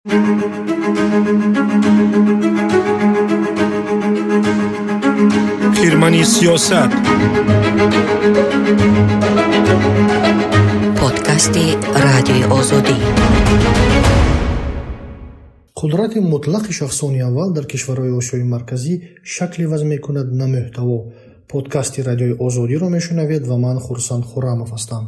Хирмани сиёсат. Подкасти Радиои Озодӣ. Қудрати мутлақи шахсони аввал дар кишварҳои Осиёи Марказӣ шакл иваз мекунад на мӯҳтаво. Подкасти Радиои Озодиро мешунавед ва ман Хурсанд Хуррамов ҳастам.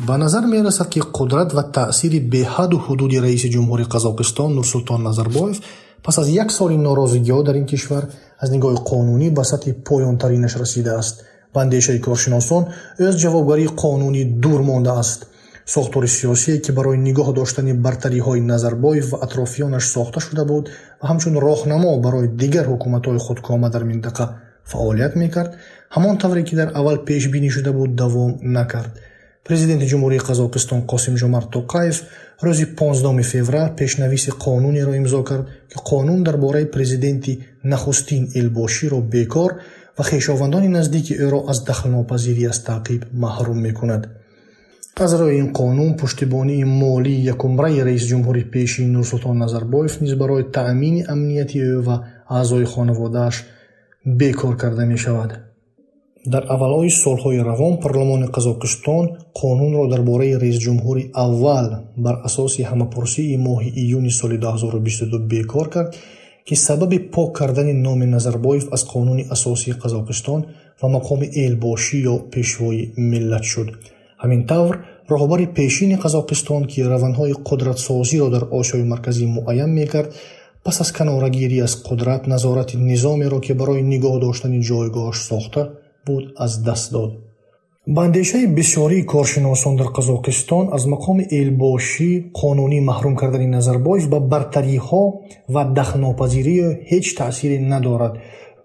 Ба назар мерасад, ки қудрат ва таъсири беҳаду ҳудуди раиси ҷумҳури Қазоқистон Нурсултон Назарбоев пас аз як соли норозигиҳо дар ин кишвар аз нигоҳи қонунӣ ба сатҳи поёнтаринаш расидааст. Ба андешаи коршиносон, ӯ аз ҷавобгарии қонунӣ дур мондааст. Сохтори сиёсие, ки барои нигоҳ доштани бартариҳои Назарбоев ва атрофиёнаш сохта шуда буд ва ҳамчун роҳнамо барои дигар ҳукуматҳои худкома дар минтақа фаъолият мекард, ҳамон тавре ки дар аввал пешбинӣ шуда буд, давом накард. Президенти Ҷумҳурии Қазоқистон Қосимжомарт Тоқаев рӯзи 15 феврал пешнависи қонунеро имзо кард, ки қонун дар бораи президенти нахустин элбоширо бекор ва хешовандони наздики ӯро аз дахлнопазирӣ аз таъқиб маҳрум мекунад. Аз рӯи ин қонун пуштибонии молии якумраи раиси ҷумҳури пешин Нурсултон Назарбоев низ барои таъмини амнияти ӯ ва аъзои хонаводааш бекор карда мешавад. Дар аввалҳои солҳои равон парлумони Қазоқистон қонунро дар бораи раисҷумҳури аввал бар асоси ҳамапурсии моҳи июни соли 2022 бекор кард, ки сабаби пок кардани номи Назарбоев аз қонуни асосии Қазоқистон ва мақоми элбошӣ ё пешвои миллат шуд. Ҳамин тавр, роҳбари пешини Қазоқистон, ки равандҳои қудратсозиро дар Осиёи Марказӣ муайян мекард, пас аз канорагирӣ аз қудрат назорати низомеро, ки барои нигоҳ доштани ҷойгоҳаш сохта буд, аз даст дод. Ба андешаи бисёрии коршиносон дар Қазоқистон аз мақоми элбошӣ қонунӣ маҳрум кардани Назарбоев ба бартариҳо ва дахлнопазирии ҳеҷ таъсире надорад.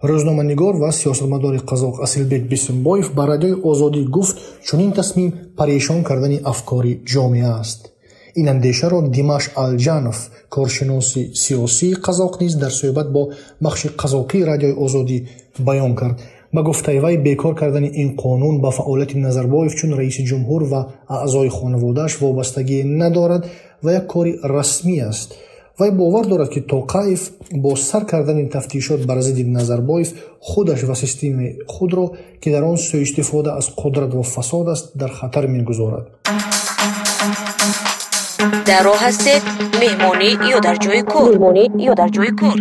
Рӯзноманигор ва сиёсатмадори қазоқ Асилбек Бисимбоев ба Радиои Озодӣ гуфт, чунин тасмим парешон кардани афкори ҷомеа аст. Ин андешаро Димаш Алҷанов, коршиноси сиёсии қазоқ, низ дар суҳбат бо бахши қазоқии Радиои Озодӣ баён кард. Ба гуфтаи вай, бекор кардани ин қонун ба фаъолияти Назарбоев чун раиси ҷумҳур ва аъзои хонаводааш вобастагӣ надорад ва як кори расмӣ аст. Вай бовар дорад, ки Тоқаев бо сар кардани тафтишот бар зидди Назарбоев худаш ва системаи худро, ки дар он сӯистифода аз қудрат ва фасод аст, дар хатар мегузорад. Дар роҳ ҳастед, меҳмонӣ ё дар ҷои кор? Меҳмонӣ ё дар ҷои кор?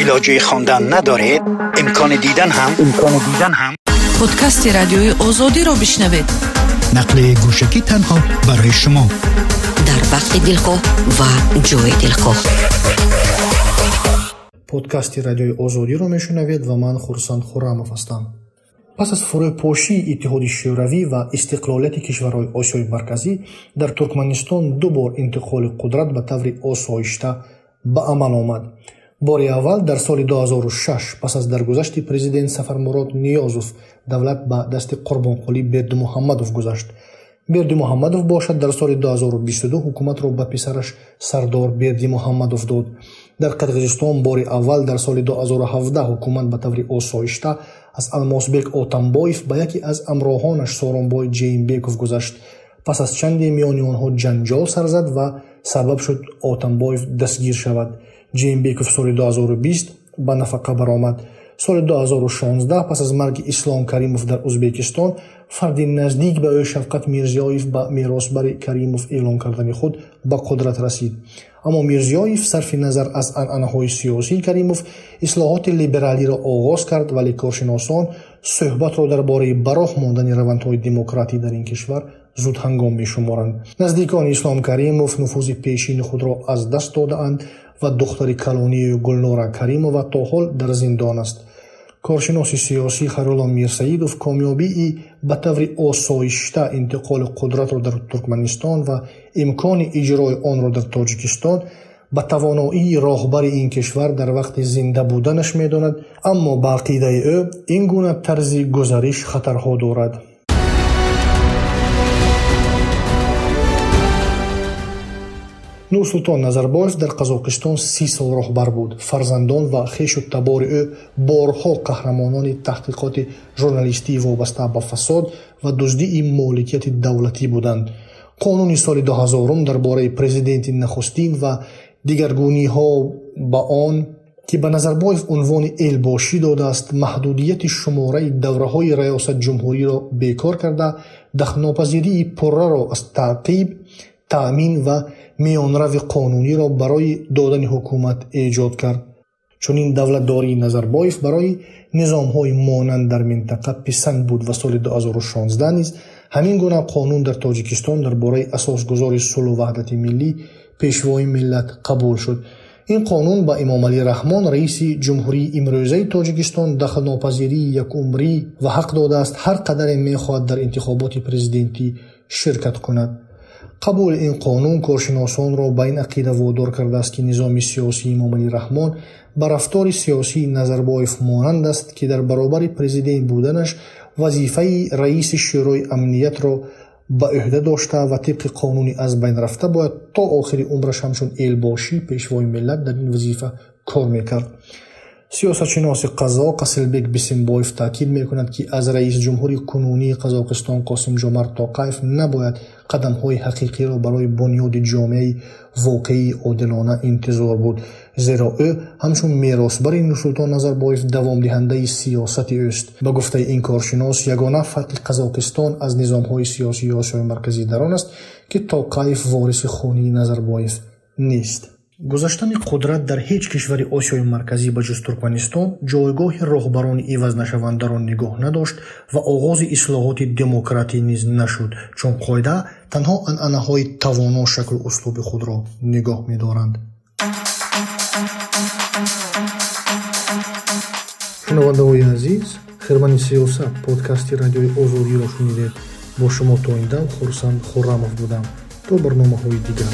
Илоҷи хондан надоред? Имкони дидан ҳам? Имкони дидан ҳам? Подкасти Радиои Озодиро бишнавед. Нақли гӯшакӣ танҳо барои шумо. Дар вақти дилхоҳ ва ҷои дилхоҳ. Подкасти Радиои Озодиро мешунавед ва ман Хурсанд Хуррамов ҳастам. Пас аз фурӯпошии Иттиҳоди Шӯравӣ ва истиқлолияти кишварҳои Осиёи Марказӣ дар Туркманистон ду бор интиқоли қудрат ба таври осоишта ба амал омад. Бори аввал дар соли 2006 пас аз даргузашти президент Сафармурод Ниёзов давлат ба дасти Қурбонқулӣ Бердимуҳаммадов гузашт. Бердимуҳаммадов бошад дар соли 2022 ҳукуматро ба писараш Сардор Бердимуҳаммадов дод. Дар Қирғизистон бори аввал дар соли 2017 ҳукумат ба таври осоишта аз Алмосбек Отамбоев ба яке аз ҳамроҳонаш Сооронбой Ҷейнбеков гузашт. Пас аз чанде миёни онҳо ҷанҷол сар зад ва сабаб шуд Отамбоев дастгир шавад. Ҷейнбеков соли 2020 ба нафақа баромад. Соли 2016 пас аз марги Ислом Каримов дар Ӯзбекистон фарди наздик ба ӯ Шавқат Мирзиёев ба меросбари Каримов эълон кардани худ ба қудрат расид. Аммо Мирзиёев сарфи назар аз анъанаҳои сиёсии Каримов ислоҳоти либералиро оғоз кард, вале коршиносон суҳбатро дар бораи ба роҳ мондани равандҳои демократӣ дар ин кишвар зудҳангом мешуморанд. Наздикони Ислом Каримов нуфузи пешини худро аз даст додаанд ва духтари калонии Гулнора Каримова то ҳол дар зиндон аст. Коршиноси сиёсӣ Хайрулло Мирсаидов комёбии ба таври осоишта интиқоли қудратро дар Туркманистон ва имкони иҷрои онро дар Тоҷикистон ба тавоноии роҳбари ин кишвар дар вақти зинда буданаш медонад, аммо ба ақидаи ӯ ин гуна тарзи гузариш хатарҳо дорад. Нурсултон Назарбоев дар Қазоқистон 30 сол роҳбар буд. Фарзандон ва хешу табори ӯ борҳо қаҳрамонони таҳқиқоти журналистии вобаста ба фасод ва дуздии моликияти давлатӣ буданд. Қонуни соли 2000 дар бораи президенти нахустин ва дигаргуниҳо ба он, ки ба Назарбоев унвони элбошӣ додааст, маҳдудияти шумораи давраҳои раёсатҷумҳуриро бекор карда, дахлнопазирии пурраро аз таъқиб, таъмин ва миёнрави қонуниро барои додани ҳукумат эҷод кард. Чунин давлатдории Назарбоев барои низомҳои монанд дар минтақа писанд буд ва соли 2016 низ ҳамин гуна қонун дар Тоҷикистон дар бораи асосгузори сулҳу ваҳдати миллӣ, пешвои миллат қабул шуд. Ин қонун ба Эмомалӣ Раҳмон, раиси ҷумҳурии имрӯзаи Тоҷикистон, дахлнопазирии якумрӣ ва ҳақ додааст ҳар қадаре мехоҳад дар интихоботи президентӣ ширкат кунад. Қабули ин қонун коршиносонро ба ин ақида водор кардааст, ки низоми сиёсии Эмомалӣ Раҳмон ба рафтори сиёсии Назарбоев монанд аст, ки дар баробари президент буданаш вазифаи раиси Шӯрои амниятро ба ӯҳда дошта ва тибқи қонуни аз байн рафта бояд то охири умраш ҳамчун элбошӣ, пешвои миллат дар ин вазифа кор мекард. Сиёсатшиноси қазоқ Асилбек Бисимбоев таъкид мекунад, ки аз раисҷумҳури кунунии Қазоқистон Қосимҷомарт Тоқаев набояд қадамҳои ҳақиқиро барои бунёди ҷомеаи воқеии одилона интизор буд, зеро ӯ ҳамчун меросбари Нурсултон Назарбоев давомдиҳандаи сиёсати ӯст. Ба гуфтаи ин коршинос, ягона фарқи Қазоқистон аз низомҳои сиёсии Осиёи Марказӣ дар он аст, ки Тоқаев вориси хунии Назарбоев нест. Гузаштани қудрат дар ҳеҷ кишвари Осиёи Марказӣ ба ҷуз Туркманистон ҷойгоҳи роҳбарони ивазнашавандаро нигоҳ надошт ва оғози ислоҳоти демократӣ низ нашуд, чун қоида танҳо анъанаҳои тавоно шаклу услуби худро нигоҳ медоранд. Шунавандаҳои азиз, Хирмани сиёсат подкасти радиои Озодиро шунидед. Бо шумо то ин дам Хурсанд Хуррамов будам. То барномаҳои дигар.